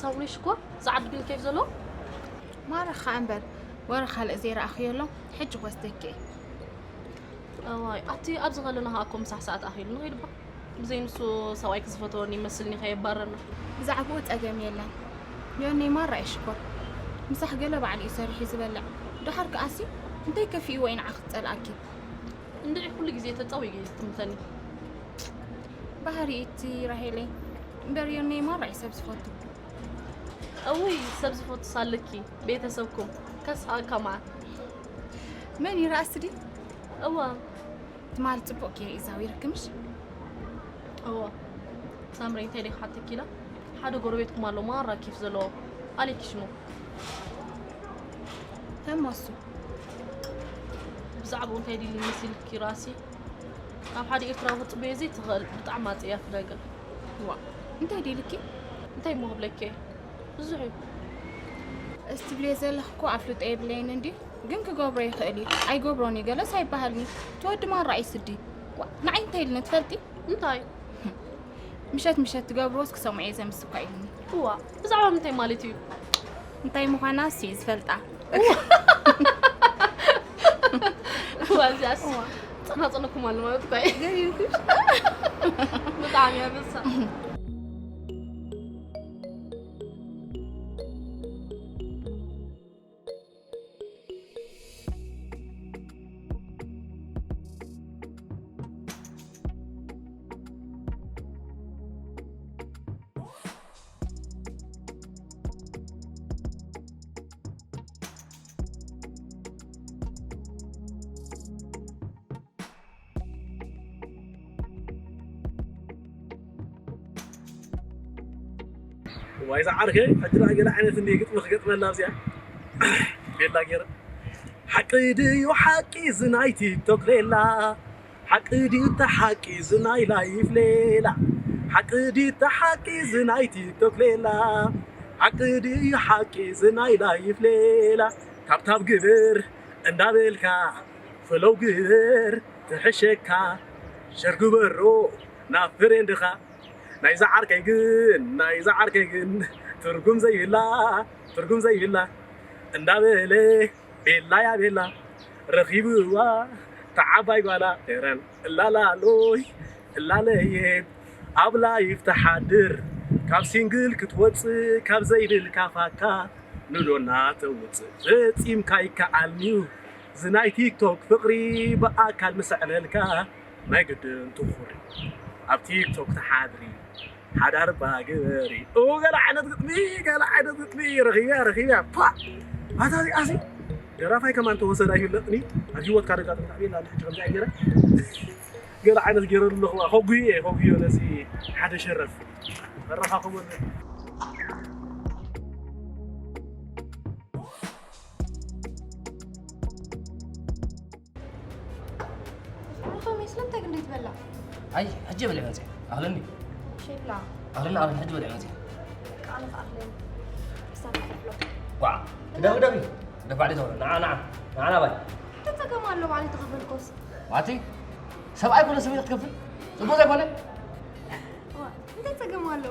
ሳብሪ ሽኮር፣ ጻዕዱ ግን ኬፍ ዘሎ? ማረኻ እምበር፣ ወረ ካልእ ዘይረኣኽዮ ኣሎ፣ ሕጂ ክወስደኪ እየ። እዋይ፣ ኣቲ ኣብዚ ከለና ኸኣ እኮ ምሳሕ ሰዓት ኣኺሉ ንኸይድ እባ። ብዘይ ንሱ ሰብኣይኪ ዝፈተወኒ ይመስልኒ ከየባረርና። ብዛዕባኡ ጸገም የለን። ዮኒ ማራ እዩ ሽኮር። ምሳሕ ገለ ባዕሉ እዩ ሰሪሑ ዝበልዕ። ደሓር ከኣሲ እንታይ ከፊእዎ እዩ ንዓኺ ክጸልኣኪ? እንድዒ ኩሉ ግዜ ተጸዊጉ እዩ ዝጥምተኒ። ባህሪ እቲ ራሄለይ። እምበር ዮኒ ማራ እዩ ሰብ ዝፈቱ። እውይ ሰብ ዝፈቱ ሳለኪ ቤተሰብኩም ከስሓቅካ መዓት። መን ይረኣስ ድዩ? እዋ ትማል ጽቡቅ ገይረ እዩ ዛዊርክምሽ። እዋ ሳምሪ እንታይ ደይ ክሓተኪ ኢላ ሓደ ጎረቤትኩም ኣሎ ማራ ኬፍ ዘለዎ ኣሌክ ሽሙ። ተማሱ ብዛዕባኡ እንታይ ድዩ መሲልኪ ራሲ? ካብ ሓደ ኤርትራዊ ክትጽበዮ ዘይትኽእል ብጣዕሚ ኣጸያፊ ነገር። ዋ እንታይ ድዩ ኢልኪ? እንታይ እሞ ክብለኪ እየ? ብዙሕ እዩ። እስቲ ብልየ ዘለኽ እኮ ኣፍልጦ የብለይን እንዲ ግን ክገብሮ ይኽእል እዩ። ኣይገብሮን እዩ ገለስ ኣይበሃልኒ። እቲ ወዲ ማራ እዩ ስዲ። ዋ ንዓይ እንታይ ኢልኒ ትፈልጢ? እንታይ? ምሸት ምሸት ትገብርዎስ ክሰምዖ እየ ዘምስ እኳ ኢልኒ። እዋ ብዛዕባ ምንታይ ማለት እዩ? እንታይ ምዃና እሱ እዩ ዝፈልጣ። እዋ እዚኣስ ጸናጸነኩም ኣሎ ማለት እኳ እዩ። ገሪምኩሽ። ብጣዕሚ ኣበሳ። ዋይ ዝዓርከይ ሕጂ ደኣ ገለ ዓይነት እንድየ ግጥሚ ክገጥመላ ኣብዚኣ ቤላ ገይረ ሓቂ ድዩ ሓቂ እዚ ናይ ቲክቶክ ሌላ ሓቂ ድዩ እታ ሓቂ እዚ ናይ ላይፍ ሌላ ሓቂ ድዩ እታ ሓቂ እዚ ናይ ቲክቶክ ሌላ ሓቂ ድዩ ሓቂ እዚ ናይ ላይፍ ሌላ ታብታብ ግብር እንዳበልካ ፈለው ግበር ትሕሸካ ሸር ግበሮ ናብ ፍሬንድኻ ናይዛ ዓርከይ ግን ናይዛ ዓርከይ ግን ትርጉም ዘይብላ ትርጉም ዘይብላ እንዳበለ ቤላ ያ ቤላ ረኺብዋ ተዓባይ ጓላ ተረን እላላሎይ እላለየ ኣብ ላይፍ ተሓድር ካብ ሲንግል ክትወፅእ ካብ ዘይብልካ ፋካ ንዶና ተውፅእ ፈፂምካ ይከኣልንዩ ዝናይ ቲክቶክ ፍቕሪ ብኣካል ምስ ኣዕለልካ ናይ ግድን ትኹሪ ኣብ ቲክቶክ ተሓድሪ ሓዳር እባ ግበሪ እው ገለ ዓይነት ግጥሚ ገለ ዓይነት ግጥሚ ረኺበያ ረኺበያ ፓ ኣታ እዚኣሲ ደራፋይ ከማን ተወሰዳ ይፍለጥኒ ኣብ ሂወትካ ደጋጥምካ ቤላ ንሕጂ ከምዚ ገይረ ገለ ዓይነት ገይረ ኣለኹ ከጉየ ከጉዮ ነዚ ሓደ ሸረፍ መረኻኽቦ ሩታ ሜስ ለምታይ ግን ዘይትበላ? ኣይ ሕጂ በልዕ መፅእ ኣኽለኒ ሸላ ኣኽለኒ ኣኽለኒ ሕጂ በልዕ መፅእ በቃ ኣነ ከኣኽለኒ ክሳብ ክፍሎ ዋ ግደፍ ግደፊ ግደፍ ባዕለይ ተኽሎ ንዓ ንዓ ንዓ ናባይ ተፀገም ኣሎ ባዕለይ ተኸፈልኮስ ማቲ ሰብኣይ ኮነ ሰበይቲ ክትከፍል ፅቡቅ ዘይኮነ ዋ እንታይ ፀገም ኣሎ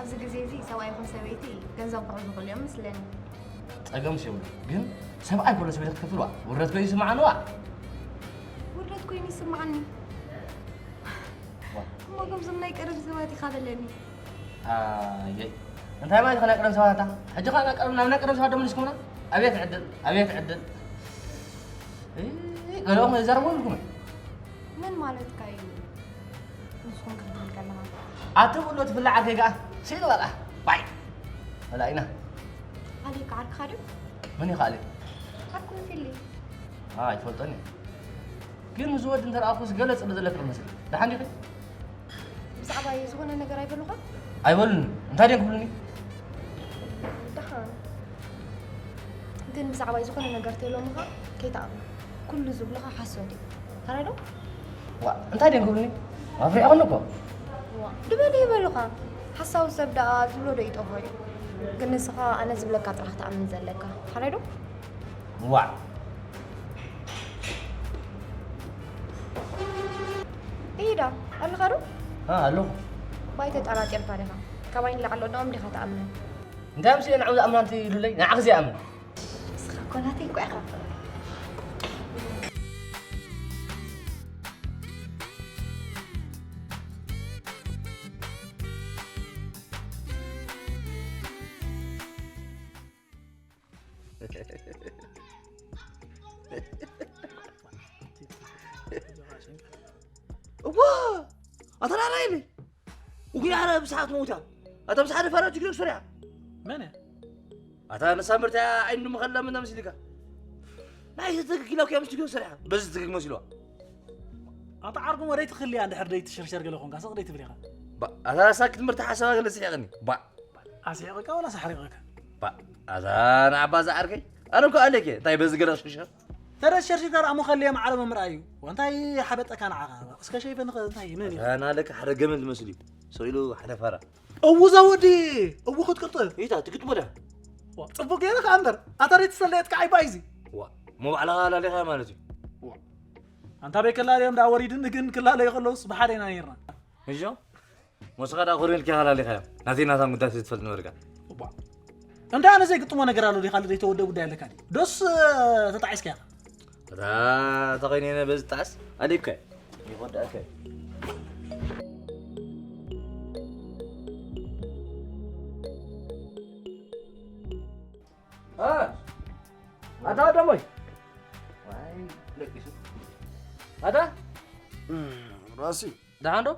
ኣብዚ ግዜ እዚ ሰብኣይ ይኹን ሰበይቲ ገንዘብ ክሕዙ ይኽእሉ እዮም ምስለኒ ፀገምስ የብሉ ግን ሰብኣይ ኮነ ሰበይቲ ክትከፍል ዋ ውርደት ኮይኑ ይስምዓኒ ዋ ውርደት ኮይኑ ይስምዓኒ እሞ ከምዞም ናይ ቀደም ሰባት ኢኻ በለኒ ኣየይ እንታይ ማለት ኢኻ ናይ ቀደም ሰባት ኣታ ሕጂ ኸ ናይ ቀደም ናብ ናይ ቀደም ሰባት ደመሊስኩምና ኣቤት ዕድል ኣቤት ዕድል ገለኦም ዘረቡ ይብልኩም መን ማለትካ እዩ ንስኹም ክትብል ከለኻ ኣቲ ብሎ ትፍላዕ ዓርከይ ከኣ ስኢሉ በልዓ ባይ በላኢና ኣሊካ ዓርክኻ ድዩ መን ይኸኣል ዓርኩ ፊሊ ኣይፈልጦን እየ ግን ምስ ወዲ እንተረኣኹስ ገለ ፅሊ ዘለክ መስል ደሓን ዲኺ ብዛዕባ ዝኾነ ነገር ኣይበሉኻ ኣይበሉኒ እንታይ ድዮም ክብሉኒ ደሓን ግን ብዛዕባ ዝኾነ ነገር ተይሎምኻ ከይተኣምኖ ኩሉ ዝብሉኻ ሓሶት እዩ ተረዶ ዋ እንታይ ድዮም ክብሉኒ ኣፍሪዕኹኒ እኮ ድበል ይበሉኻ ሓሳዊ ሰብ ደኣ ዝብሎ ዶ ይጠፎ እዩ ግን ንስኻ ኣነ ዝብለካ ጥራሕ ትኣምን ዘለካ ሓረዶ ዋዕ ኢዳ ኣለኻ ዶ ኣለኹ ባይ ተጠራጢርካ ዲኻ ካባይ ንላዕሊ ወድኦም ዲኻ ትኣምን እንታይ ምስ እየ ንዓው ዝኣምና እንተ ኢሉለይ ንዓኽ ዝኣምን። ንስኻ እኮ ናተይ እኮ ኢኻ። እዋ ኣታ ናራ ኢለ። ውግና ኣረ ብሰዓት ሞታ። ኣታ ብሰዓት ፈራ ጅግር ሰሪያ። መን እያ? ኣታ ንሳምርታ ዓይኑ ምኸላ ምን ተምሲልካ? ናይ ዝተግኪላ ኩያ ምስ ጅግር ሰሪያ። በዚ ትግክ መስልዋ። ኣታ ዓርኩ ወደይ ትኽልያ እንድሕር ደይ ትሽርሸር ገለ ኾንካ፣ ስቕ ደይ ትብል ኢኻ። ባ ኣታ ሳክት ምርታ ሓሳባ ገለ ስሒቕኒ። ባ ኣስሒቕካ ወላ ሳሕሪቕካ? ባ ኣታ ንዓባ ዝዓርከይ። ኣነ እኮ ኣለኬ። እንታይ በዚ ገለ ሽርሸር? ተረስ ሸርሽካ ደኣ እሞ ከልየ ማዕረ መምርኣይ እዩ። ወንታይ ሓበጠካ ንዓኻ? እስከ ሸይፈ ንኸ እንታይ መን እዩ? ኣታ ናለካ ሓደ ገመል ዝመስል እዩ። ስቕ ኢሉ ሓደ ፋራ። እው እዛ ወዲ፣ እው ክትቅርጥፍ። ኢታ ትክትቦዳ። ዋ፣ ጽቡቅ ገይርካ እምበር፣ ኣታ ደይ ትሰለየትካ ዓይባ እዩ እዚ። ዋ፣ እሞ ባዕልኻ ኣላሊኻ ማለት እዩ። ዋ። ኣንታ በይ ክላለዮም ደኣ ወሪድኒ ግን ክላለዩ ከለውስ ብሓደ ኢና ነይርና። እዞ፣ ሞስኻ ደኣ ኮርኔልካ ኣላሊኻዮም። ናተይ ናታን ጉዳይ ትፈልጥ ነበርካ። ዋ። እንዳ ኣነ ዘይግጥሞ ነገር ኣሎ ዲኻ? ዘይተወደ ጉዳይ ኣለካ ድዩ? ዶስ ተጣዒስካ ኢኻ? እታ ተኾይነ በዚ ጣዕስ ኣሊብካ ይወዳእካ። እ፣ ኣታ ወደሞይ። ዋይ፣ ደቂሱ። ኣታ? ራሲ። ደሓን ዶ?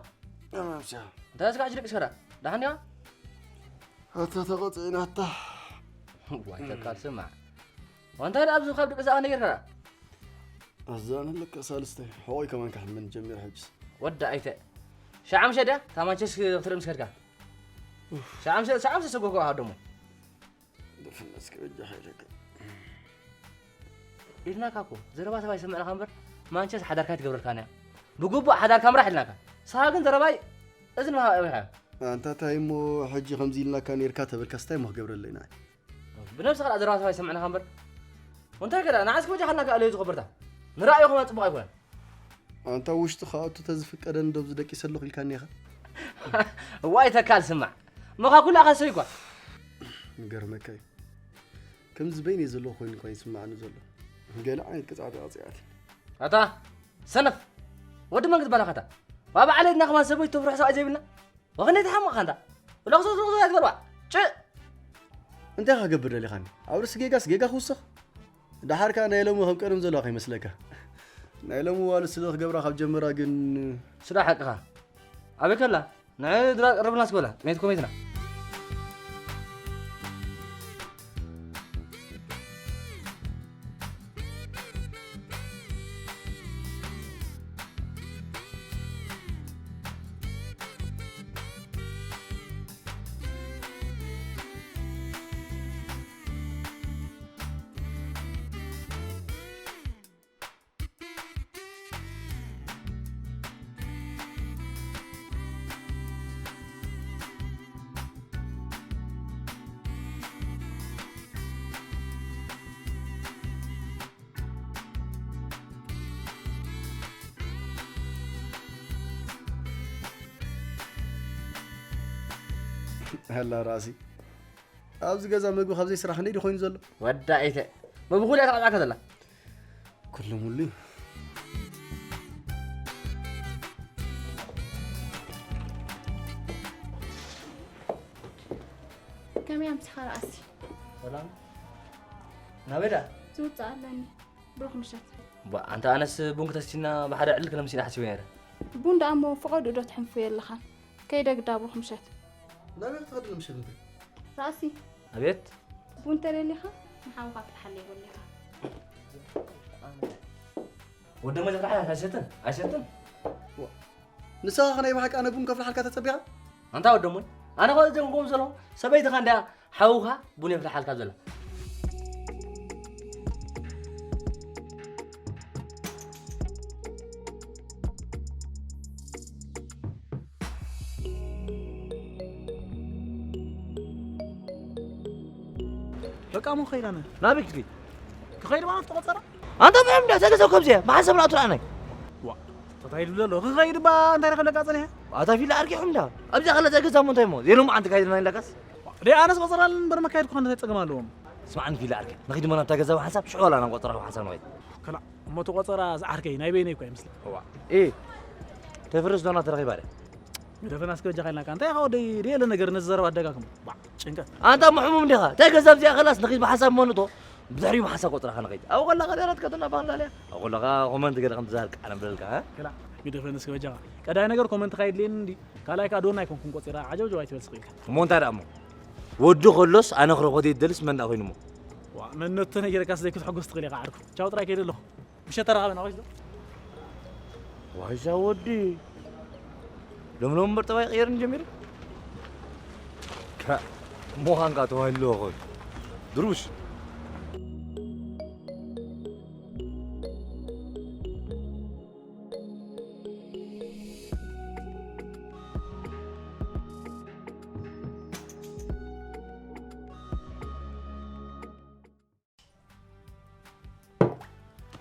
ኣማምስያ። እንታይ እስካ ሕጂ ደቂስካ ደኣ? ደሓን ዲኻ? ኣታ ተቐጺዕናታ። ዋይ፣ ተካል ስማዕ። ወንታይ ደኣ ኣብዚ ካብ ደቂ ሰኣነ ጌርካ ደኣ? ኣዛነ ልክዕ ሳልስተይ። ሕቖይ ከማን ክሕመኒ ጀሚሩ ሕጅስ። ወዲ ኣይተ። ሻዕ ምሸት ድያ? እታ ማንቸስ ክትርኢ ምስ ከድካ። ሻዕ ምሸት፣ ሻዕ ምሸት ሰጎጎ ሃደሞ። ድፍነስ ክበጃ ሓይለካ። ኢልናካ እኮ፣ ዘረባ ሰብ ኣይሰምዕናኻ እምበር፣ ማንቸስ ሓዳርካ ኣይትገብረልካን እያ። ብግቡእ ሓዳርካ ምራሕ ኢልናካ። ንስኻ ግን ዘረባይ እዝንኻ ኣቢኻዮ። ኣንታ ታይ እሞ፣ ሕጂ ከምዚ ኢልናካ ኔርካ ተበልካስ ታይ እሞ ክገብረለይ ንዓይ? ብነብስኻ ደኣ ዘረባ ሰብ ኣይሰምዕናኻ እምበር። እንታይ ከ ደኣ፣ ንዓስ ክበጃ ሓልና ከ ኣለዩ ዝኸበርታ። ንራእዮ ከማን ጽቡቕ ኣይኮነን። ኣንታ ውሽጢ ክኣቱ ተዝፍቀደኒ ዶ ኣብዚ ደቂሰ ኣለኹ ኢልካኒ ኢኻ? እዋይ ተካል ስማዕ። እሞ ካብ ኩላኻ ሰብይ እኳ። ይገርመካ እዩ። ከምዚ በይነይ ዘለኹ ኮይኑ እኳ ይስምዓኒ ዘሎ። ገለ ዓይነት ቅጽዓት እያ ቀጺዓትኒ። ኣታ ሰነፍ። ወዲ መን ክትበላኻ እታ? ዋባ ዓሌትና ከማን ሰበይቱ ተፍርሖ ሰብኣይ ዘይብልና? ወኸነይ ተሓመቕካ እንታ። ለኽሶ ለኽሶ እያ ትበልዋ። ጭእ! እንታይ ክገብር ደሊኻኒ? ኣብ ርእሲ ጌጋስ ጌጋ ክውስኽ? ደሓር ከኣ ናይ ሎሚ ከም ቀደም ዘለዋ ከይመስለካ። ናይ ሎሚ ዋሉ ስለ ክገብራ ካብ ጀመራ ግን ስዳ ሓቅኻ። ኣበይ ከላ? ንዒ ድራ ቀርብልና እስኪ በላ፣ ናይትኩም ቤትና። ኣላ ራእሲ። ኣብዚ ገዛ መግቢ ካብ ዘይስራሕ ክንደይ ድዩ ኮይኑ ዘሎ? ወዳ ኤተ። መብኹል እያ ተቐጣዕካ ዘላ። ኩሉ ሙሉ እዩ። ከመይ ኣምሲኻ ራእሲ? ሰላም። ናበይ ደኣ? ዝውፅእ ኣለኒ። ብሩኽ ምሸት። ቧ፣ ኣንታ ኣነስ ቡን ክተስትና ብሓደ ዕልል ክነምሲና ሓሲበ ነይረ። ቡን ደኣ እሞ ፍቐዱ ዶ ትሕንፉ የለኻን? ከይደ ግዳ ብሩኽ ምሸት። ናበይ ክትኸዲ ንምሸት እንተ? ራእሲ። ኣቤት። ቡን ተደሊኻ ንሓውኻ ክትሓለይ በሊኻ። ወደ መጀመርያ ኣይሰትን፣ ኣይሰትን። ንስኻ ኸ ናይ ብሓቂ ኣነ ቡን ከፍልሓልካ ተጸቢኻ? ኣንታ ወደሞይ፣ ኣነ ኸ ዘንጎም ዘሎ ሰበይትኻ እንድያ ሓውኻ ቡን የፍልሓልካ ዘሎ። በቃ፣ ምን ኸይድ ኣነ? ናበይ ክትከይድ? ክኸይድ ማለት ተቖጸረ? ኣንታ ብዕም ዳ ተገዛው ከምዚያ፣ ብሓንሳብ ናቱ ኣነይ። ዋ፣ ተታይሉ ዘሎ፣ ክኸይድ ባ፣ እንታይ ረኸለካ ጸኒሐ? ኣታ ፊል ኣርጊ ሕምዳ። ኣብዚኣ ኸለ ተገዛ ሞ እንታይ ሞ? ዜሮ መዓንቲ ካይድና ኢላካስ? ዋ፣ ደይ ኣነስ ቆጸራ ኣለን እምበር መካየድ ክኾን እንታይ ጸገም ኣለዎም? ስማዕኒ ፊሊ ዓርከይ፣ ንኺድ እሞ ናብታ ገዛ ብሓንሳብ ሽዑ ዋላ ናብ ቆጸራ ብሓንሳብ ንኸይድ። ከላ እሞ እቲ ቆጸራ ዝዓርከይ ናይ በይነይ እኳ ይመስል። እዋ፣ እ፣ ተፍርስ ዶና ተረኺባ ድያ? ግደፈና እስከ በጃኻ ኢልናካ። እንታይ ኢኻ ወደይ ደየለ ነገር ነዚ ዘረባ ኣደጋግሞ። ባዕ፣ ጭንቀት። ኣንታ እሞ ሕሙም ዲኻ? እንታይ ገዛ ኣብዚኣ ከላስ ንኺድ ብሓንሳብ እሞ ንእቶ። ብድሕሪኡ ብሓንሳብ ቆጸራኻ ንኸይድ። ኣብኡ ከለኻ ደረት ከተና ባህላልያ። ኣብኡ ከለኻ ኮመንት ገለ ከም ትዛር ቃል ንብለልካ፣ እ? ከላ ግደፈኒ እስከ በጃኻ። ቀዳይ ነገር ኮመንትኻ የድልየኒ እንዲ። ካልኣይ ከኣ ዶና ኣይኮንኩን ቆጺራ። ዓጀውጀው ኣይትበል ስቕ ኢልካ። እሞ እንታይ ደኣ እሞ? ወዲ ከሎስ ኣነ ክረኽቦ ዘይደልስ መን ደኣ ኮይኑ እሞ? ዋ፣ መንነቱ ተነጊርካስ ዘይክትሕጎስ ትኽእል ኢኻ ዓርኩ። ቻው ጥራይ ከይደ ኣለኹ። ምሸት ተራኸበና ወይስ ዶ? ዋይዛ ወዲ። ሎም ሎም እምበር ጠባይ ቀየርን ጀሚሩ። ከ-፣ ምዃንካ ተባሂሉ ኣለዎ ኮይኑ። ድሩሽ።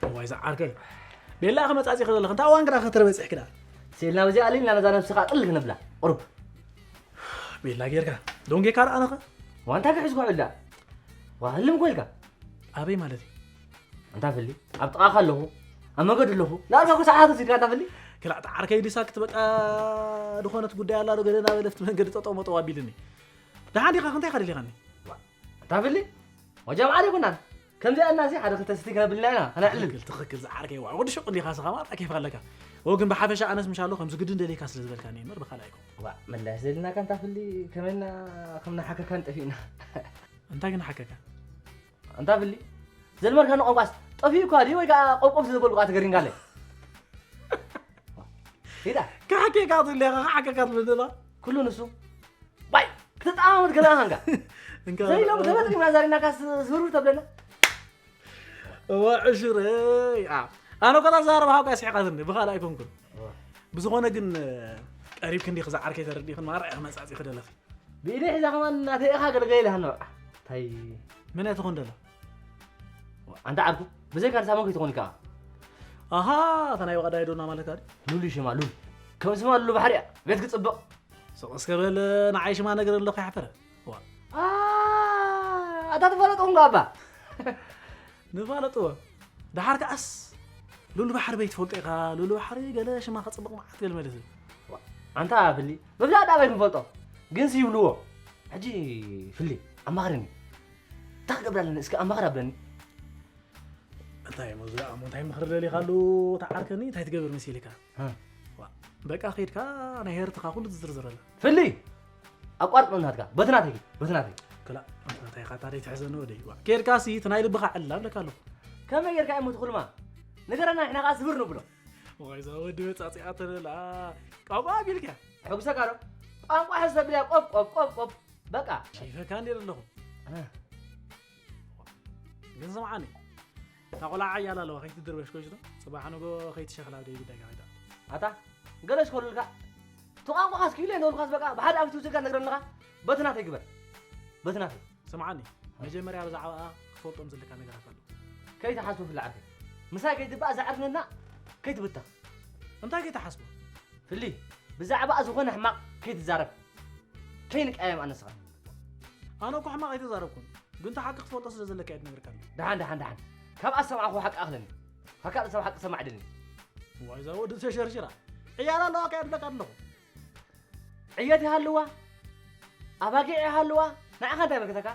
እዋይ፣ ዝዓርከይ። ቤላ፣ ከመጻጺ ከለኻ፣ እንታይ እዋን ግዳ ከተረበጽሕ ግዳ? ሴልና በዚኣ ኣሊልና ነዛ ነብስኻ ጥል ክነብላ። ቁሩብ። ቤላ ጌርካ። ዶንጌካ ደኣ ኣነኸ? ዋንታ ክሕዝኩ ዕዳ። ዋ፣ ህልም ኮይልካ? ኣበይ ማለት እዩ? ኣንታ ፍሊ፣ ኣብ ጥቓኻ ኣለኹ። ኣብ መገዲ ኣለኹ። ዳርጋ እኮ ሰዓታት ወሲድካ ኣንታ ፍሊ። ክላእ፣ ጣዓርከይ ድሳክት በቃ ዝኾነት ጉዳይ ኣላ ዶ ገለ እናበለ ኣብቲ መንገዲ ጠጠው መጠው ኣቢልኒ። ደሓን ዲኻ? ክንታይ ኢኻ ደሊኻኒ? ዋ፣ ኣንታ ፍሊ፣ ወጃም ዓዲ ይኩናን። ከምዚኣ እናሲ ሓደ ክልተ ስቲ ክነብልና ኢና፣ ከነዕልል። ትኽክል፣ ትኽክል፣ ዝዓርከይ። ዋ፣ ወዲ ሹቕ እንዲኻ ስኻ፣ ማራ ኬፍ ኣለካ። ኦ፣ ግን ብሓፈሻ ኣነስ ምሻሎ ከምዚ ግድን ደሊካ ስለ ዝበልካኒ እምበር ብኻልእ ኣይኮን። ዋ፣ መላሽ ዘልናካ ኣንታ ፍሊ፣ ከመና ከም ናሓከካን ጠፊእና። እንታይ ግን ሓከካ? ኣንታ ፍሊ፣ ዘልመድካኒ ቋንቋስ ጠፊኡ እኳ ድዩ ወይ ከዓ ቆብቆብ ስለ ዝበልኩ ተገሪንካለይ? ኢዳ። ክሓኬካ ትብለካ፣ ክሓኬካ ትብል ደላ። ኩሉ ንሱ። ባይ፣ ክትጠማመት ገለ ሃንጋ። እንካ ዘይሎም ተበጥሪና ዛሪናካ ስ-፣ ዝርር ተብለና። እዋ፣ ዕሽረይ፣ ኣ። ኣነ እኮ እታ ዘረባ ሃውካ ስሒቓትኒ፣ ብኻልእ ኣይኮንኩን። እዋ። ብዝኾነ ግን፣ ቀሪብክ እንዲኺ ዝዓርከይ ተረዲእኽን ማራ ኢኺ መጻጺ ክደለኺ። ብኢደይ ሒዛ ከማን ናተይ ኢኻ ገለ ገለ ኢላሃኒ በቃ። እንታይ መን እያ ትኾን ደላ? ኣንታ ዓርኩ፣ ብዘይካ ንሳ መን ከይትኾን ከኣ? ኣሃ፣ እታ ናይ በቐዳይ ዶና ማለትካ ድዩ? ሉሉ ሽማ፣ ሉሉ። ከም ስማ ሉሉ ባሕሪ እያ። ቤት ክጽብቕ። ስቕ እስከ በል፣ ንዓይ ሽማ ነገር ኣለኹ ይሓፈረ። ዋ። ኣ፣ ኣታ ትፈለጦ እንኳ ኣባ። ንፋለጥዎ። ደሓር ከኣስ፣ ሉሉ ባሕሪ በይትፈልጦ ኢኻ፣ ሉሉ ባሕሪ ገለ ሽማ ከጽብቕ መዓት ገለ መለስ። ዋ፣ ኣንታ ፍሊ፣ ምፍላጥ ኣበይ ክንፈልጦ? ግንስ ይብልዎ። ሕጂ ፍሊ፣ ኣማኽረኒ። እንታይ ክገብር ኣለኒ? እስከ ኣማኽር ኣብለኒ። እንታይ እሞ እዚ ደኣ እሞ እንታይ ምኽሪ ደሊኻሉ ተዓርከኒ? እንታይ ትገብር መሲልካ? ሃ። ዋ፣ በቃ ከይድካ ናይ ሄርትኻ ኩሉ ትዝርዝረላ። ፍሊ! ኣቋርጽ መን ናትካ? በቲ ናተይ ኪድ፣ በቲ ናተይ። ክላእ፣ ኣንታ እንታይ ኢኻ ታዲያ ትሕዘኒ ወደይ? ዋ፣ ከይድካሲ እቲ ናይ ልብኻ ዕላ እብለካ ኣለኹ። ከመይ ጌርካ እሞ ትኹልማ? ንገረና፣ ንሕና ከኣ ስብር ንብሎ። ዋይ፣ እዛ ወዲ መጻጺኣ ተለላ። ቋንቋ ኣቢልካ። ሕጉሰካ ዶ? ቋንቋ ሕዝ ተብልያ፣ ቆብ፣ ቆብ፣ ቆብ፣ ቆብ። በቃ። ሸይፈካ እንዴ ዘለኹ? እ። ግን ስምዓኒ፣ እታ ቆልዓ ሓያል ኣለዋ፣ ከይትድርበሽ ኮይሽ ዶ? ጽባሕ ንጎ ከይትሸኽላ ደይ ግዳይ ጋር ይዳ። ኣታ፣ ገለሽ ኮሉልካ። እቲ ቋንቋኻስ ክኢለ እንደበልኳስ በቃ፣ ብሓደ ኣፍ ትውስድካ ትነግረኒ ኣለኻ። በቲ ናተይ ግበር። በቲ ናተይ። ስምዓኒ፣ መጀመርያ ብዛዕባኣ ክትፈልጦም ዘለካ ነገራት ኣሎ። ከይትሓስቡ ፍለ ዓርከይ። ምሳይ ከይትባእ እዛ ዕርክነትና ከይትብተኽ። እንታይ ከይትሓስቡ? ፍሊ፣ ብዛዕባኣ ዝኾነ ሕማቕ ከይትዛረብ። ከይንቀያየም ኣነስኻ። ኣነ እኮ ሕማቕ ኣይተዛረብኩን፣ ግን እቲ ሓቂ ክትፈልጦ ስለ ዘለካ እየ ዝነግረካ ዘለኹ። ደሓን፣ ደሓን፣ ደሓን። ካብኣ ዝሰማዕኹ ሓቂ ኣኽለኒ። ካብ ካልእ ሰብ ሓቂ ሰማዕ ደልኒ። ዋይ፣ እዛ ወዲ ተሸርሽራ። ዕያል ኣለዋ ከ እብለካ ኣለኹ። ዕየት ይሃልዋ፣ ኣባጊዕ ይሃልዋ፣ ንዓኻ እንታይ ይምልከተካ?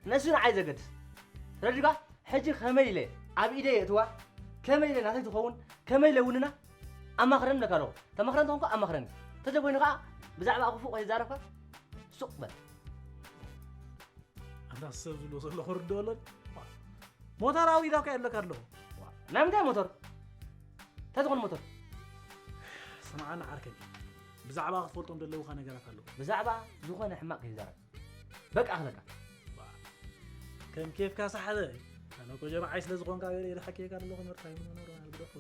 ንሱ ንዓይ ዘገድስ። ተረዲእካ? ሕጂ ከመይ ኢለ ኣብ ኢደይ የእትዋ? ከመይ ኢለ ናተይ ትኸውን? ከመይ ኢለ ውንና? ኣማኽረኒ እብለካ ኣለኹ። ተማኽረኒ ተኾንካ ኣማኽረኒ። እንተዘይኮይኑ ከዓ ብዛዕባ ክፉእ ከይዛረብካ ሱቕ በል። ኣንታ ሰብ ዝብሎ ዘሎ ክርድኦ ኣለኒ። ሞተር ኣውሪዳ እኮ እየ እብለካ ኣለኹ። ዋ፣ ናይ ምንታይ ሞተር? እንታይ ዝኾነ ሞተር? ስምዓኒ ዓርከይ፣ ብዛዕባ ክትፈልጦም ዘለውኻ ነገራት ኣለዉ። ብዛዕባ ዝኾነ ሕማቕ ከይዛረብ። በቃ ክለካ። ዋ፣ ከም ኬፍካ ሳሕበ። ኣነ እኮ ጀማዓይ ስለ ዝኾንካ ገለ ኢለ ሓኪየካ ዘለኹ መርታ ይሁን ኖሮ፣ ኣልግደፎ።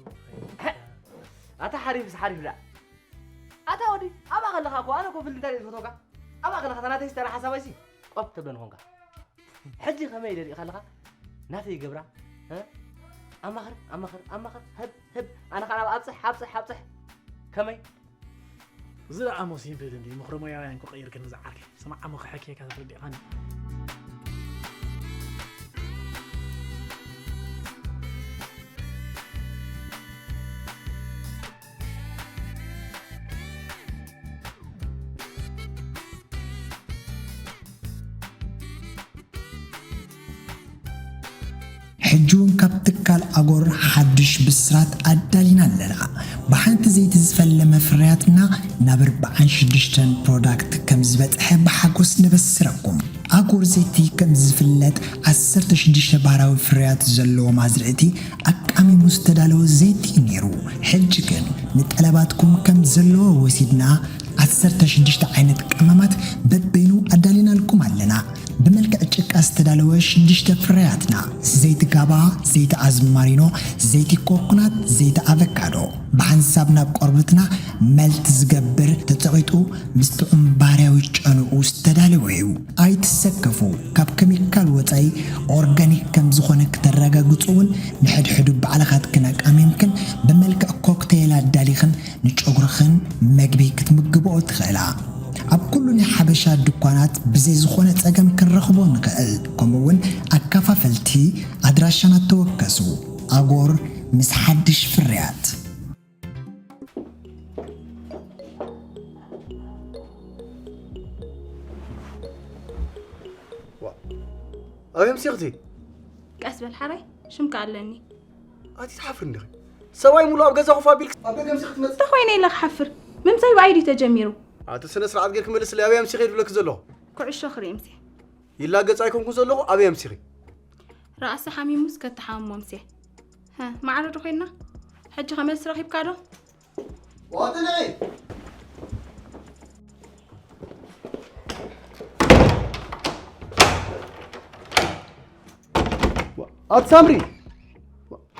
ኣታ ሓሪፍስ ሓሪፍ ደኣ። ኣታ ወዲ፣ ኣብኣ ከለኻ እኮ ኣነ እኮ ፍሊ እንታይ ዝፈትወካ? ኣብኣ ከለኻ እታ ናተይ ዝተራ ሓሳባይሲ ቆብ ተብለኒ ኾንካ። ሕጂ ከመይ ኢለ ርኢኻ ኣለኻ? ናተይ ይገብራ፣ እ? ኣማኽር፣ ኣማኽር፣ ኣማኽር፣ ህብ፣ ህብ። ኣነ ኸኣ ናብ ኣብጽሕ፣ ኣብጽሕ፣ ኣብጽሕ። ከመይ? እዚ ደኣ ሞሲን ብል እንዲ ምኽሪ ሞያውያን ክቕይር ግን ዝዓርከይ። ስማዕ፣ ዓሞ ክሕክየካ ተረዲእኻኒ። ሕጂ እውን ካብ ትካል ኣጎር ሓድሽ ብስራት ኣዳሊና ኣለና። ብሓንቲ ዘይቲ ዝፈለመ ፍርያትና ናብ ኣርብዓን ሽዱሽተን ፕሮዳክት ከም ዝበጽሐ ብሓጎስ ነበስረኩም። ኣጎር ዘይቲ ከም ዝፍለጥ ዓሰርተ ሽዱሽተ ባህራዊ ፍርያት ዘለዎ ማዝርእቲ ኣቃሚሙ ዝተዳለወ ዘይቲ እዩ ነይሩ። ሕጂ ግን ንጠለባትኩም ከም ዘለዎ ወሲድና ዓሰርተ ሽዱሽተ ዓይነት ቀመማት በበይኑ ኣዳሊናልኩም ኣለና። ብመልክዕ ጭቃ ዝተዳለወ ሽዱሽተ ፍርያትና፣ ዘይቲ ጋባ፣ ዘይቲ ኣዝማሪኖ፣ ዘይቲ ኮኮናት፣ ዘይቲ ኣቨካዶ፣ ብሓንሳብ ናብ ቆርበትና መልት ዝገብር፣ ተጸቒጡ ምስ ጥዑም ባርያዊ ጨንኡ ዝተዳለወ እዩ። ኣይትሰከፉ፣ ካብ ከሚካል ወጻኢ ኦርጋኒክ ከም ዝኾነ ክተረጋግጹ እውን ንሕድሕዱ ባዕልኻትክን ኣቃሚምክን ብመልክዕ ኮክቴል ኣዳሊኽን ንጨጉርኽን መግቢ ክትምግብኦ ትኽእላ። ኣብ ኩሉ ናይ ሓበሻ ድኳናት ብዘይ ዝኾነ ጸገም ክንረኽቦ ንኽእል። ከምኡ እውን ኣከፋፈልቲ ኣድራሻና ተወከሱ። ኣጎር ምስ ሓድሽ ፍርያት። ኣበይ ኣምሲኽቲ? ቀስ በል ሓራይ፣ ሽምካ ኣለኒ። ኣቲ ትሓፍሪ እንዲኺ? ሰብኣይ ሙሉ ኣብ ገዛ ኮፍ ኣቢልክ ኣብ ደገ ኣምሲኽ ትመጽእ? እንታይ ኮይነ ኢለ ክሓፍር? ምምሳይ ብኣይ ድዩ ተጀሚሩ? ኣቲ ስነ ስርዓት ጌርክ መልስለይ፣ ኣበይ ኣምሲኸ ድብለኪ ዘለኹ? ኩዕሾ ክርኢ ምሴ። ይላገጽ ኣይኮንኩን ዘለኹ፣ ኣበይ ኣምሲኺ? ራእሲ ሓሚሙስ ከተሓምሞ ምሴ። ሀ፣ ማዕረ ዶ ኮይንና? ሕጂ ከ መልሲ ረኺብካ ዶ? ዋጥንዒ! ኣቲ ሳምሪ!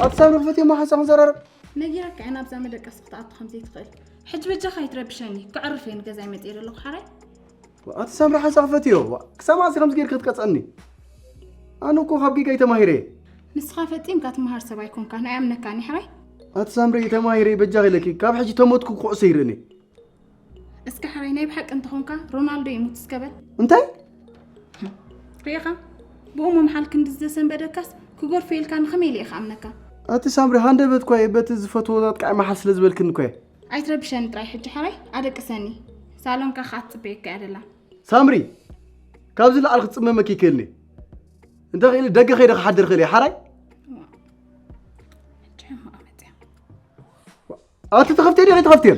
ኣቲ ሳምሪ ክፈትዮ እሞ ሓንሳእ ክንዘራረብ። ነጊረካ እየ ናብዛ መደቀሲ ክትኣቱ ከም ዘይትኽእል። ሕጂ በጃኻ ኣይትረብሸኒ። ከዕርፍ እየ ንገዛይ መጺኤ ዘለኹ ሓራይ። ኣቲ ሳምሪ ሓንሳእ ክፈትዮ። ክሳብ መዓስ ኢኻ ከምዚ ጌርካ ክትቀጽዐኒ? ኣነ እኮ ካብ ጌጋይ ተማሂረ እየ። ንስኻ ፈጺምካ ትመሃር ሰብ ኣይኮንካን። ኣይኣምነካን እየ ሓራይ። ኣቲ ሳምሪ ተማሂረ እየ በጃኺ ኢለኪ። ካብ ሕጂ ተሞትኩ ኩዕሶ ይርእን እየ። እስከ ሕራይ ናይ ብሓቂ እንተኾንካ ሮናልዶ ይሙት እስከ በል። እንታይ? ሪኢኻ? ብኡ ምምሓል ክንድዚ ዘሰንበደካስ ክጎርፎ ኢልካ ንኸመይ ኢለ ኢኻ ኣምነካ? ኣቲ ሳምሪ ሃንደበት እኳ እየ በቲ ዝፈትዎ ኣጥቃዒ ምሓል ስለ ዝበልክኒ እኳ እየ። ኣይትረብሸኒ ጥራይ ሕጂ ሕራይ ኣደቅሰኒ። ሳሎንካ ኸኣ ትጽበየካ እያ ደላ። ሳምሪ ካብዚ ላዕሊ ክጽመመኪ ይክእልኒ። እንተ ኽኢለ ደገ ከይደ ክሓድር ክእል እየ ሓራይ። ሕጂ ሕማቕ መጽያ። ኣቲ ትኸፍትዮ ዲኺ ትኸፍትዮ?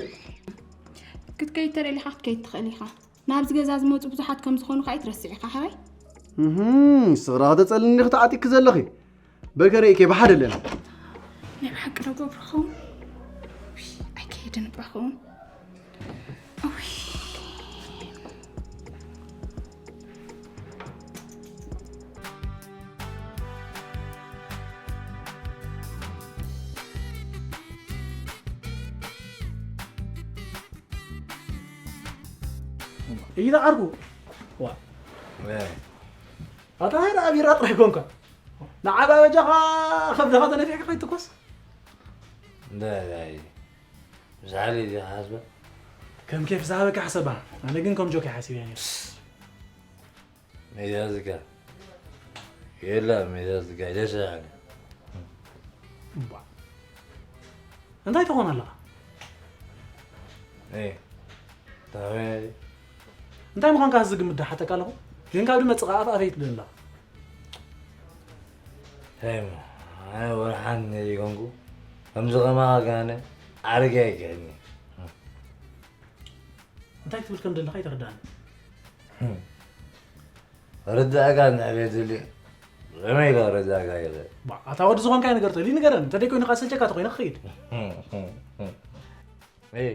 ክትከይድ ተደሊኻ ክትከይድ ትኽእል ኢኻ። ናብዚ ገዛ ዝመጹ ብዙሓት ከም ዝኾኑ ከኣ ኣይትረስዕ ኢኻ ሕራይ። እህም፣ ስኽራ ከተጸልኒ ዲኺ ተዓጢቅኪ ዘለኺ? በል ከርእየኪ ብሓደ ኣለና። ናይ ብሓቂ ዶ ገብሩ ኸውን? ኣይከይድን እባ ኸውን። እይዳ ዓርኩ ዋ ኣታ ሃይራ ኣቢራ ጥራይ ኮንካ ንዓባ በጃኻ ከብድኻ ተነፊዕካ ከይትኮስ እንዳይ ዝሓሊ ዲኻ ሓስበ ከም ኬፍ ዝሃበካ ሕሰባ ኣነ ግን ከም ጆክ ሓሲበ ነይሩ ሜዳ ዝጋ የላ ሜዳ ዝጋ ደስ ይላል እባ እንታይ ትኾን ኣለኻ እይ ታበይ እንታይ ምዃንካ ዝግምት ዶ ሓተካ ኣለኹ ግን ካብ ድመጽኻ ኣፍ ኣፈይ ትብል ኣለኻ ሄም ኣነ ወርሓን ነይኮንኩ ከምዚ ከማኻ ጋነ ዓርገ ኣይክሕኒ እንታይ ትብል ከም ዘለኻ ይተረዳኒ ርዳእካ እንድሕር የድሊ ከመይ ኢለ ክርዳእካ ይኽእል ኣታ ወዲ ዝኾንካዮ ነገር ተልዩ ንገረኒ እንተደይኮይኑ ከዓ ሰልቸካ ተኮይነ ክኸይድ እይ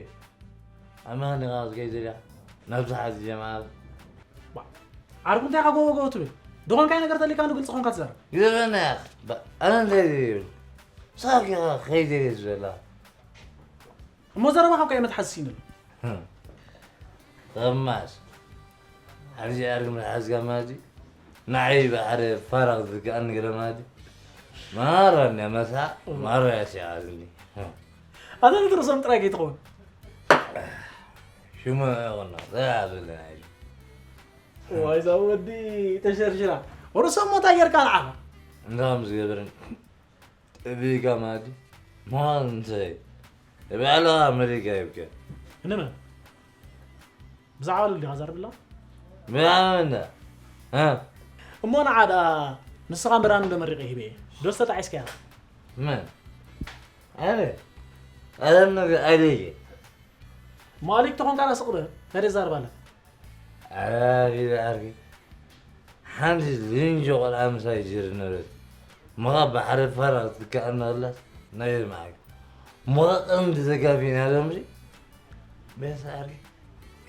ኣማን ኢኻ ዝገይ ዘልያ ናብዚ ሓዚ ጀማዓት ዓርኩ እንታይ ኢኻ ጎቦ ጎቦ ትብል ዝኾንካዮ ነገር ተልዩካ ንግልፂ ኾንካ ትዛረብ ግደፈና ያኽ ኣነ እንታይ ዝብል ሳኪኻ ከይደልየ ዝበላ እሞ ዘረባ ካብ ቀይ መትሓዚ ሲንል ተማስ ኣብዚ ኣርግ መትሓዝካ ማለት እዩ ንዓይ ብሓደ ፋራ ክትዝግኣኒ ገለ ማለት እዩ ማራ እንድያ መሳ ማራ እያ ሲዓርኒ ኣታ ንትርእሶም ጥራይ ከይትኸውን ሽሙ ይኹና ዘያብልና እዩ። ዋይ እዛ ወዲ ተሸርሽራ ወርሶ ሞታ ጌርካ ንዓኻ እንዳም ዝገብርን ጠቢካ ማዲ ማንተ ባዕላ ኣመሪካ ይብከ እንመ ብዛዕባ ልዲ ሃዛር ብላ ብኣመና እሞ ንዓ ደኣ ንስኻ ምራን ዶ መሪቐ ሂበ እየ ዶ ዝተጣዒስካያ መን ኣነ ኣለም ነገር ኣይደየ ማሊክ ተኾንካ ዳ ስቕ በል ናይ ደዛርባ ኣለ ኣራፊ ዓርኪ ሓንቲ ልንጆ ቆልዓ ምሳይ ጅር ነበረት መኻ ባሕሪ ፋራ ክትከኣና ኣላስ ናይ መዓግ መኻ ቀንዲ ተጋፊና ሎምሲ ቤት ዓርኪ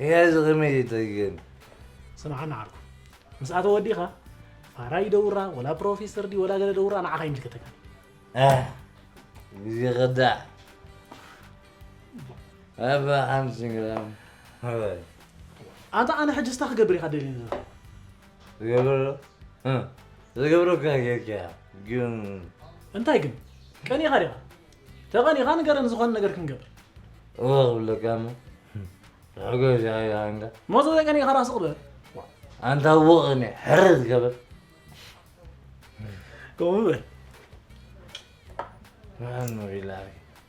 እያ እዚ ከመይ ተገን ስምዓና ዓርኩ ምስኣ ተወዲኻ ፋራ ይደውራ ወላ ፕሮፌሰር ዲ ወላ ገለ ደውራ ንዓኻ ይምልከተካ ግዜ ከዳዕ ኣባ ሓንቲ ሲንግራም ኣንታ ኣነ ሕጂ ስታ ክገብር ኢኻ ደልኒ ዘሎ ዝገብሮ ዝገብረካ ጌርካ ግን እንታይ ግን ቀኒኻ ዲኻ ተቐኒኻ ንገረን ዝኾነ ነገር ክንገብር እወ ክብለካ እሞ ሕጎስ ይሃይሃንካ ሞዞ ተቀኒኻ ራስ ቅበር ኣንታ ወቕኒ ሕርዝ ገበር ከምኡ በል መን ቢላ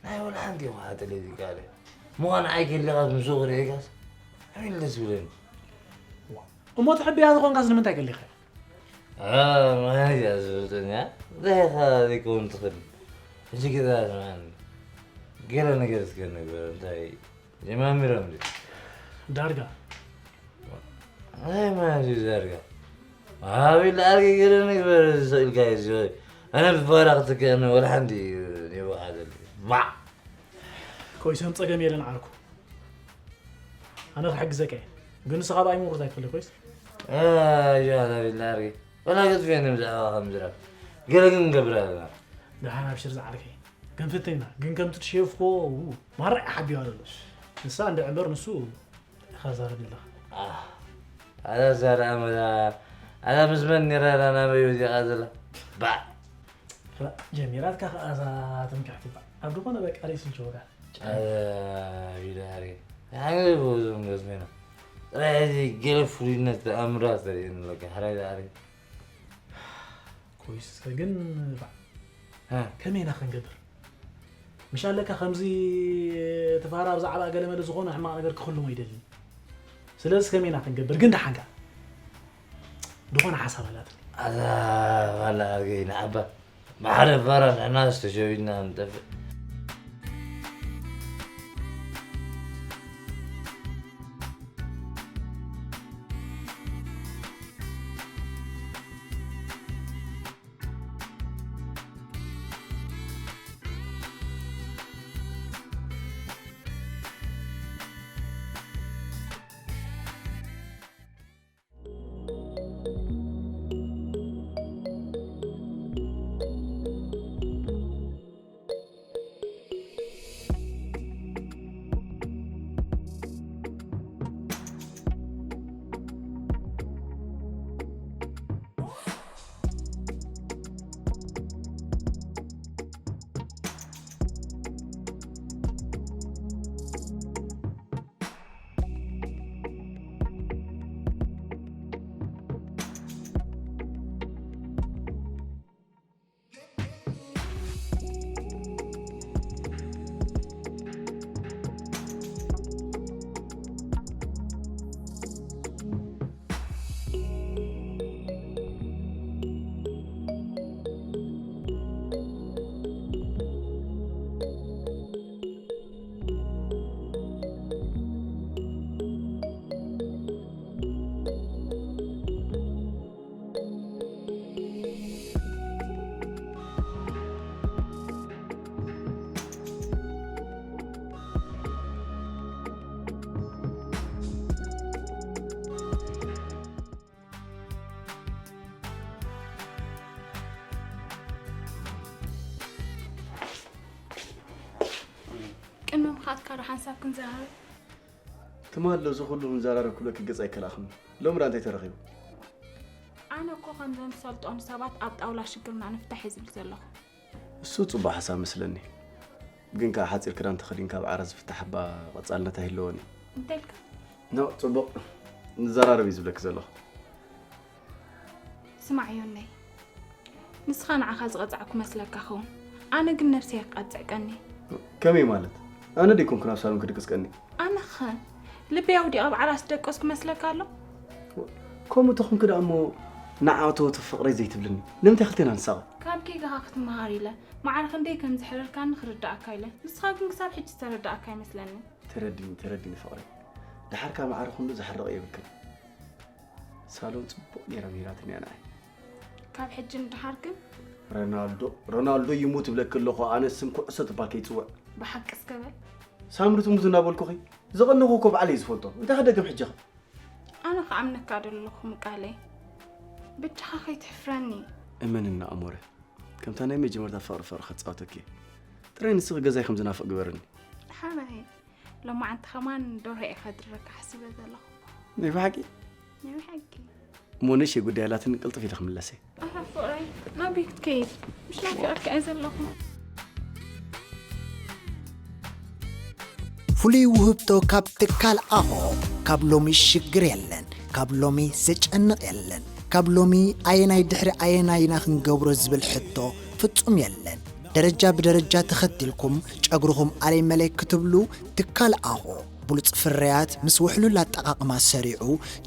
ናይ ወላ ሓንቲ ይኹ ሓጥለ ይቃለ ምዃን ዓይከለኻት ምስ ክርእየካስ ኣሚል ደስ ብለኒ እሞ ትሕብያ ዝኾንካስ ንምንታይ ቀሊኻ ማያ ዝብልጥኛ ዘይኻ ዘይከውን ትኽእል ሕጂ ግዛ ስማን ገለ ነገር እስከ ንግበር እንታይ ጀማሚሮም ድዩ ዳርጋ ኣይ ማዚ ዘርጋ ኣቤል ኣርገ ገለ ንግበር ዝስእልካ እዩ ዝብል ኣነ ብፋራ ክትክእን ወላ ሓንቲ ይወሓደል ባዕ ኮይሶም ጸገም የለን ዓርኩ ኣነ ክሕግዘካ እየ ግን ንስኻ ብኣይ ምውርት ኣይትኽእል ኮይስ ያ ኣቤል ኣርገ ወላ ገጥፍየኒ ብዛዕባ ከም ዝረብ ገለ ግን ንገብር ኣለና ደሓን ኣብሽር ዝዓርከይ ክንፍትን ኢና ግን ከምቲ ትሸፍኮ ማራ ሓቢዋ ዘሎ ንሳ እንደ ዕምበር ንሱ ኢኻ ዛረብ ኣለኻ ኣዛ ዛረኣ መዛ ኣዛ ምስ መን ነራ ናበይ ወዚቓ ዘላ ባዕ ጀሚራትካ ከኣ እዛ ትምክሕቲ ባዕ ኣብ ዝኾነ በቃ ሬስ ልጀወራ ቢዳሪ ሓገዝ በዞም ገዝሜና ጥራይ ሕዚ ገለ ፍሉይነት ኣምራት ዘርእየኒ ኣለካ ሕራይ ዛዕሪ ኮይስ ግን ባዕ ከመይ ኢና ክንገብር ምሽ ኣለካ ከምዚ እቲ ፋራ ብዛዕባ ገለመለ ዝኾነ ሕማቕ ነገር ክኽልሞ ይደሊ ስለዚ ከመይ ኢና ክንገብር ግን ደሓንካ ዝኾነ ሓሳብ ኣላትኒ ኣዛ ባላ ኣርገይ ንዓባ ማሕረ ፋራ ንሕና ዝተሸቢና ንጠፍእ ቅድሚ ምኻድካ ዶ ሓንሳብ ክንዘራረብ? ትማል እዚ ኩሉ ምንዘራረብ ክብለኪ ገጽ ኣይከላእኽን። ሎሚ ደኣ እንታይ ተረኺቡ? ኣነ እኮ ከምዞም ዝሰልጠኑ ሰባት ኣብ ጣውላ ሽግርና ንፍታሕ እየ ዝብል ዘለኹ። እሱ ጽቡቕ ሓሳብ መስለኒ። ግን ከኣ ሓጺር ክዳን ተኸዲንካ ኣብ ዓራት ዝፍታሕ እባ ቀጻልነት ኣይህልዎን እዩ። እንታይ ኢልካ? ኖ፣ ጽቡቕ። ንዘራረብ እዩ ዝብለኪ ዘለኹ። ስማዕ ዮነይ፣ ንስኻ ንዓኻ ዝቐጻዕኩ መስለካ ኸውን፣ ኣነ ግን ነብሰይ ይቃጽዕ ቀኒ። ከመይ ማለት? ኣነ ደይኮንኩ ናብ ሳሎን ክድቅስ ቀኒ። ኣነኸ ልበይ ኣውዲቐ ኣብ ዓራስ ደቀስኩ መስለካ ኣሎ? ከምኡ ተኾንኪ ደኣ እሞ ንዓቶ ፍቕረይ ዘይትብልኒ ንምንታይ ክልቴና ንሳቐ? ካብ ጌጋኻ ክትመሃር ኢለ፣ ማዕረ ክንደይ ከም ዝሕረርካኒ ክርድኣካ ኢለ። ንስኻ ግን ክሳብ ሕጂ ዝተረዳእካ ኣይመስለኒ። ተረድኒ፣ ተረድኒ ፍቕረይ። ደሓር ካብ ማዕረ ክንዱ ዝሕረቕ የብልክን። ሳሎን ጽቡቕ ጌራ ምሂራትኒ እያ ንዓይ። ካብ ሕጂ ንደሓር ግን ሮናልዶ ሮናልዶ ይሙት እብለኪ ኣለኹ። ኣነ ስም ኩዕሶ ትባል ከይጽውዕ። ብሓቂ እስከ በል። ሳምሪ ትሙት እናበልኩኺ ዝቐነኹ እኮ ባዕለይ ዝፈልጦ። እንታይ ክደግም ሕጂ ኸ? ኣነ ክኣምነካ ዶ ኣለኹ ምቃለይ? በጃኻ ከይትሕፍረኒ። እመንና ኣሞረ፣ ከምታ ናይ መጀመርታ ፍቕሪ ፍቕሪ ከጻውተኪ እየ። ጥራይ ንስኺ ገዛይ ከም ዝናፍቕ ግበርኒ። ሓራይ ሎማዓንቲ ከማን ዶርሆ እየ ከድረካ ሓሲበ ዘለኹ። ናይ ብሓቂ? ናይ ብሓቂ። እሞ ንእሽተይ ጉዳይ ኣላትኒ ቅልጥፍ ኢለ ክምለሰ። ኣታ ፍቕረይ ናበይ ክትከይድ? ምሽ ናፊቐካ እየ ዘለኹ። ፍሉይ ውህብቶ ካብ ትካል ኣኾ። ካብ ሎሚ ሽግር የለን፣ ካብ ሎሚ ዘጨንቕ የለን። ካብ ሎሚ ኣየናይ ድሕሪ ኣየናይ ኢና ክንገብሮ ዝብል ሕቶ ፍጹም የለን። ደረጃ ብደረጃ ተኸቲልኩም ጨጉርኹም ኣለይ መለይ ክትብሉ ትካል ኣኾ ብሉጽ ፍርያት ምስ ውሕሉል ኣጠቓቕማ ሰሪዑ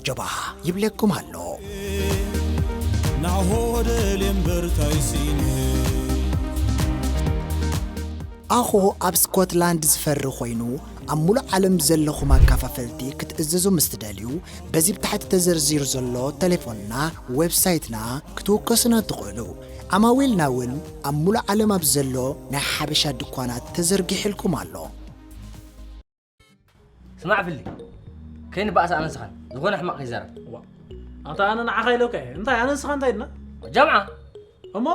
ጀባሃ ይብለኩም ኣሎ። ናሆ ወደል እምበር ታይሲን ኣኾ ኣብ ስኮትላንድ ዝፈሪ ኮይኑ ኣብ ሙሉእ ዓለም ዘለኹም ኣካፋፈልቲ ክትእዝዙ ምስ ትደልዩ በዚ ብታሕቲ ተዘርዚሩ ዘሎ ተሌፎንና ዌብሳይትና ክትውከሱና ትኽእሉ። ዓማዊልና እውን ኣብ ሙሉእ ዓለም ኣብ ዘሎ ናይ ሓበሻ ድኳናት ተዘርጊሕልኩም ኣሎ። ስማዕ ፍሊ ከይንባእስ ኣነ ንስኻን ዝኾነ ሕማቕ ከይዛረብ። ዋ ኣታ ኣነ ንዓኻ ኢለካ እየ እንታይ ኣነ ንስኻ እንታይ ድና ጀምዓ እሞ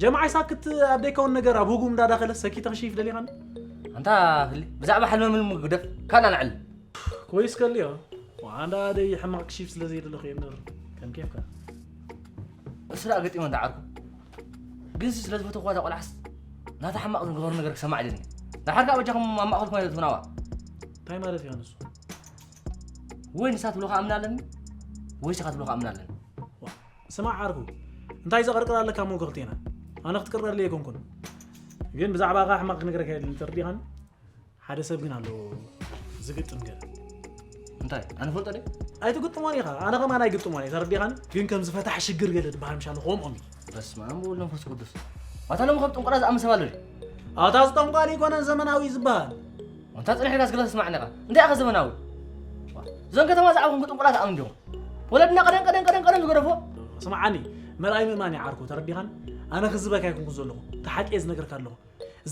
ጀምዓ ይሳክት ኣብ ደይከውን ነገር ኣብ ህጉም እንዳዳኸለ ሰኪ ተኽሺፍ ደሊኻኒ ኣንታ ፍሊ ብዛዕባ ሕልመ ምልም ግደፍ ካልእ ኣልዕል ኮይስ ከልዮ ኣንዳ ደይ ሕማቕ ክሺፍ ስለ ዘይደለኹ እየ እምበር ከም ኬፍካ እሱ ደኣ ገጢሞ እንዳ ዓርኩ ግን ስለ ዝፈተኹዋ እዛ ቆልዓስ ናታ ሕማቕ ዝገበሩ ነገር ክሰማዕ ኢለኒ ንሓርካ በጃኹም ኣብ ማእኸልኩም ኣይተትብናዋ እንታይ ማለት እዩ ንሱ ወይ ንሳ ትብሎ ከኣምና ኣለኒ ወይ ስኻ ትብሎ ከኣምና ኣለኒ ስማዕ ዓርኩ እንታይ ዘቐርቅር ኣለካ እሞ ክልቴና ኣነ ክትቅርቀርለይ ኣይኮንኩን ግን ብዛዕባ ኻ ሕማቕ ክነግረካ የለን ተርዲኻን ሓደ ሰብ ግን ኣሎ ዝግጥም ገለ እንታይ ኣነ ፈልጦ ደ ኣይትግጥሞን ኢኻ ኣነ ከማን ኣይግጥሞን እየ ተረዲኻን ግን ከም ዝፈታሕ ሽግር ገለ ዝበሃል ምሻሉ ከምኦም እዩ በስመ ኣብ ወወልድ መንፈስ ቅዱስ ኣታ ሎም ከም ጥንቆላ ዝኣምን ሰብ ኣሎ ኣታ ዝጠንቋል ይኮነን ዘመናዊ ዝበሃል ኣንታ ጽንሕ ኢልካ ስግለ ተስማዕኒ ኢኻ እንታይ ኢኻ ዘመናዊ እዞን ከተማ ዝዓብኹም ጥንቆላ ትኣምን ዲኹም ወለድና ቀደም ቀደም ቀደም ቀደም ዝገደፎ ስምዓኒ መርኣይ ምእማን ይዓርኩ ተረዲኻን ኣነ ክዝበካ ይኩንኩ ዘለኹ ተሓቂ ዝነግርካ ኣለኹ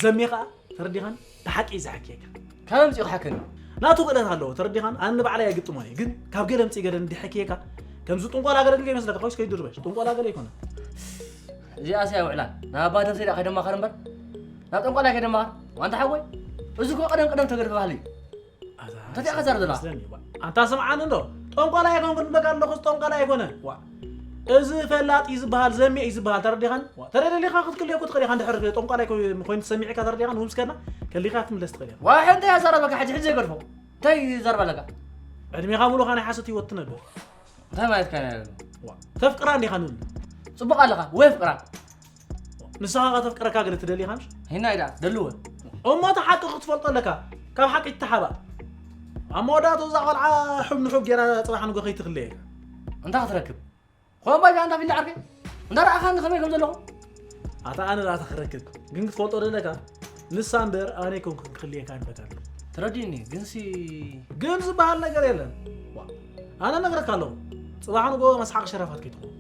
ዘሜ ኸኣ ተረዲኻን ብሓቂ እዩ ዝሓክየካ ካብ ኣምፂኡ ክሓከኒ ናቱ ክእለት ኣለዎ ተረዲኻን ኣነ ንባዕለይ ኣይግጥሞን እየ ግን ካብ ገለ ምፅእ ገለ እንዲሐክየካ ከምዚ ጥንቆላ ገለ ድልዮ ይመስለካ ኮይስ ከይድርበሽ ጥንቆላ ገለ ይኮነ እዚኣስ እያ ውዕላን ናብ ኣባ ደምሰይ ዳ ከይደማኸር እምበር ናብ ጠንቆላ ከይደማኸር ዋንታ ሓወይ እዚ ኮ ቀደም ቀደም ተገድፈ ባህሊ እዩ እንተቲኣ ከዛር ዘላ ኣንታ ስምዓኒ እንዶ ጠንቋላ ኣይኮንኩ ንበቃ ኣለኹስ ጠንቋላ ኣይኮነ ዋ እዚ ፈላጥ እዩ ዝበሃል ዘሜ እዩ ዝበሃል ተረዲኻን ተደለሊኻ ክትክልዮ ክትኽእል ኢኻ እንድሕር ጠንቋላይ ኮይኑ ተሰሚዕካ ተረዲኻን ውምስከና ከሊኻ ክትምለስ ትኽእል ኢኻ ዋሕ እንታይ ኣዛረበካ ሕጂ ሕጂ ዘይገድፎ እንታይ ይዛረብ ኣለካ ዕድሜኻ ሙሉኻ ናይ ሓሶት ህይወት ትነብር እንታይ ማለትካ ናይ ተፍቅራ እንዲኻ ንብል ጽቡቕ ኣለኻ ወይ ፍቅራ ንስኻ ከተፍቅረካ ገለ ትደሊ ኢኻ ምሽ ሂና ኢዳ ደልወ እሞ እቲ ሓቂ ክትፈልጦ ኣለካ ካብ ሓቂ ትተሓባእ ኣብ መወዳእቱ እዛ ቆልዓ ሕብ ንሑብ ጌራ ፅባሕ ንጎ ከይትኽለየካ እንታይ ክትረክብ ኾን ባይዛ እንዳ ፊልዳ ዓርከይ እንዳ ረኣኻኒ ከመይ ከም ዘለኹ ኣታ ኣነ ዳኣ ተኽረክብ ግን ክትፈልጦ ደለካ ንሳ እምበር ኣነ ይኮንኩን ክኽልየካ ንፈተኒ ተረዲኒ ግንሲ ግን ዝበሃል ነገር የለን ኣነ ነግረካ ኣለኹ ፅባሕ ንጎ መስሓቕ ሸረፋት ከይትኾን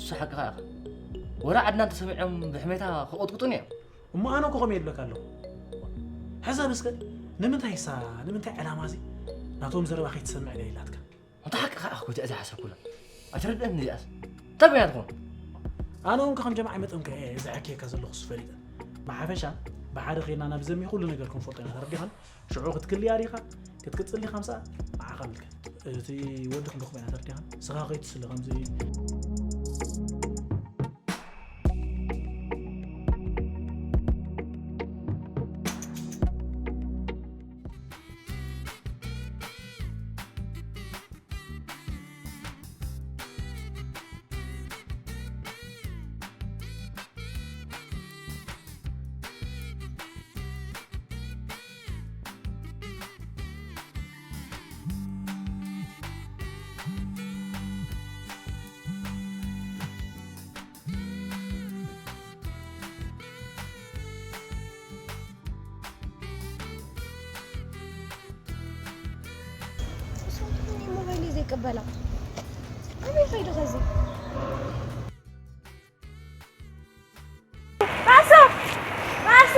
እሱ ሓቅኻ ኢኻ ወረ ዓድና እንተሰሚዖም ብሕሜታ ክቕጥቅጡን እዮም እሞ ኣነ እኮ ከምኡ ይብለካ ኣለኹ ሕሰብ እስከ ንምንታይ ሳ ንምንታይ ዕላማ እዚ ናቶም ዘረባ ከይትሰምዕ ኢለ ኢላትካ ኣንታ ሓቂ ከዓ እኮ እዚኣ ዘይሓሰብኩላ ኣይትርድእን እዚኣስ እንታይ ኮይና ትኾን ኣነ እውን ከም ጀምዓ መጠን ከ እዚ ሕክየካ ዘለኹ ሱ ፈሊጠ ብሓፈሻ ብሓደ ኸይና ናብ ዘሚ ኩሉ ነገር ክንፈልጦ ኢና ተረዲኻን ሽዑ ክትክልያ ዲኻ ክትቅፅል ዲኻ ምሳኣ ንዓኻ ምልከት እቲ ወዲ ክንረኽቦ ኢና ተረዲኻን ስኻ ከይትስለ ከምዚ ቅበላ። ኣበይ ኸይዱ ኸዚ? ራሱ! ራሱ!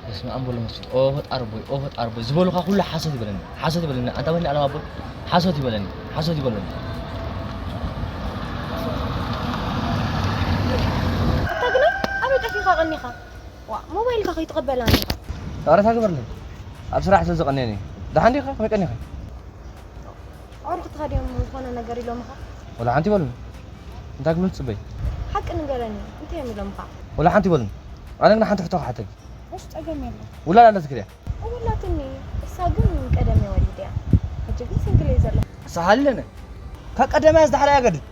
በስመ ኣብ ወወልድ ወመንፈስ ቅዱስ። ኦ ፈጣሪ ቦይ፣ ኦ ፈጣሪ ቦይ፣ ዝበሉኻ ኩሉ ሓሶት ይበለኒ፣ ሓሶት ይበለኒ። ኣንታ በኒ ኣለም ኣቦይ፣ ሓሶት ይበለኒ፣ ሓሶት ይበለኒ። ኣታ ግና ኣበይ ጠፊኻ ቀኒኻ? ዋ፣ ሞባይልካ ከይትቐበላኒ ኢኻ። ይቕረታ ግበርለይ፣ ኣብ ስራሕ ስለ ዝቐንየኒ። ደሓን ዲኻ? ከመይ ቀኒኻ? ኣዕሩኽትኻ ድዮም ዝኾነ ነገር ኢሎምኻ? ወላ ሓንቲ ይበሉኒ። እንታይ ክብሉ ትጽበይ? ሓቂ ንገረኒ፣ እንታይ እዮም ኢሎምኻ? ወላ ሓንቲ ይበሉኒ። ኣነ ግን ሓንቲ ሕቶ ክሓተኪ። እሺ፣ ጸገም የለን። ውላድ ኣለትኪ ድያ? እወ ኣላትኒ፣ እሳ ግን ቀደም እየ ወሊደ እያ። ሕጂ ግን ሲንግል እየ ዘለኹ። ሳሃሊ ነነ። ካብ ቀደም እያ ዝደሓር እያ ገድል።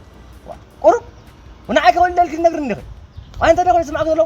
ቁሩብ ንዓይ ከወልደልኪ ትነግርኒ ዲኺ? ኣነ እንታይ ደኾነ ዝስማዕኪ ዘሎ?